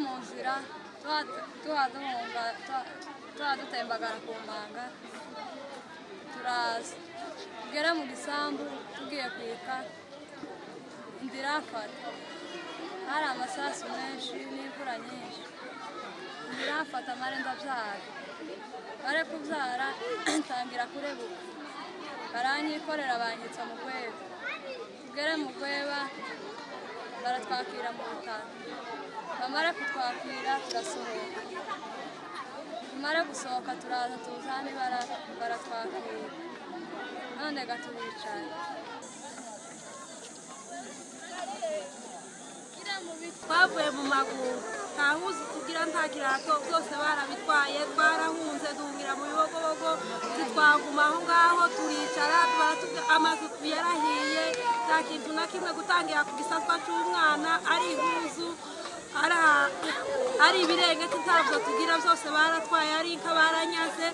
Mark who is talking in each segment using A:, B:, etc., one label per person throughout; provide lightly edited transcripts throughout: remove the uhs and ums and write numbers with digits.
A: Mu nzira tuba duhunga, tuba dutembagara ku manga, turaza tugere mu gisambu tugiye kwika, inda irafata. Hari amasasu menshi n'imvura nyinshi, inda irafata, mare ndabyara. Mare kubyara, ntangira kurebuka, baranyikorera, banyitsa mu rwego. Tugere mu rweba, baratwakira mu bitaro. Bamara kutwakira, turasohoka. Tumare gusohoka, turaza, tuza hano, baratwakira, none ga turicaye.
B: Twavuye mu maguru, nta huzu tugira, nta kirato, byose barabitwaye. Twarahunze, duhungira mu Bibogobogo, ntitwaguma aho ngaho, turicara. Amazu yarahiye, nta kintu na kimwe, gutangira ku gisaswa cy'umwana, ari ihuzu, ari ibirengeti, ntabwo tugira, byose baratwaye, ari inka baranyaze.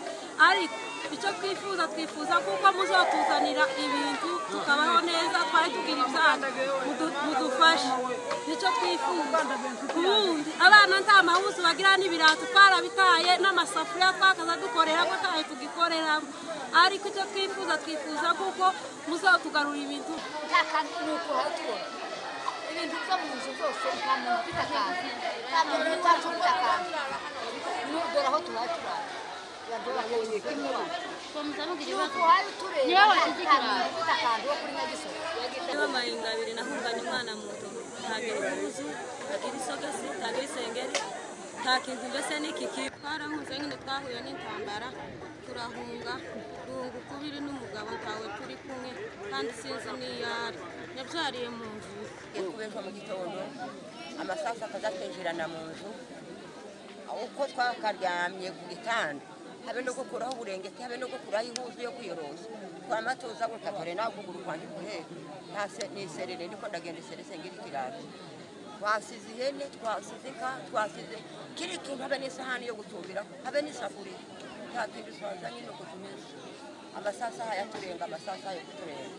B: Ariko icyo twifuza, twifuza kuko muzotuzanira ibintu tukabaho neza. Twari tugira ibyago, mudufashe, nicyo twifuza. Ubundi abana nta mahuzu bagira, n'ibirato twarabitaye, n'amasafuriya twakaza dukorera ko ntayo tugikoreramo. Ariko icyo twifuza, twifuza kuko muzotugarura ibintu.
C: Nta kantu, ni uko tubona ibintu byo mu nzu zose. Nta muntu ufite akantu, nta muntu iwacu ufite akantu. Dore aho tubaye, turara uhaye utureba, nta muntu ufite akantu wo kuri Nyagisozi.
D: Amahinga abiri nahunganye umwana muto, ntagira impuzu, ntagira isogisi, ntagira isengeri, nta kintu mbese n'ikiki.
B: Twarahunze nyine, twahuye n'intambara, turahunga, duhunga ukubiri n'umugabo, ntawe turi kumwe kandi sinzi n'iyo ari, yabyariye mu nzu.
E: Kuba ejo mu gitondo amasasu akazatwinjirana mu nzu, uko twakaryamye ku gitanda, habe no gukuraho uburengeti, habe no gukuraho ihuzu yo kwiyorosa, twama tuza gutya. Dore nawe ukuguru kwanjye kuhera ni iserere, ndiko ndagenda iserese ngira ikirato. Twasize ihene, twasize inka, twasize kiri kintu, habe n'isahani yo gucumbiraho, habe n'isafuriya, nta kintu twazanye. Nuko tumeze, amasasu yaturenga, amasasu yo kuturenga.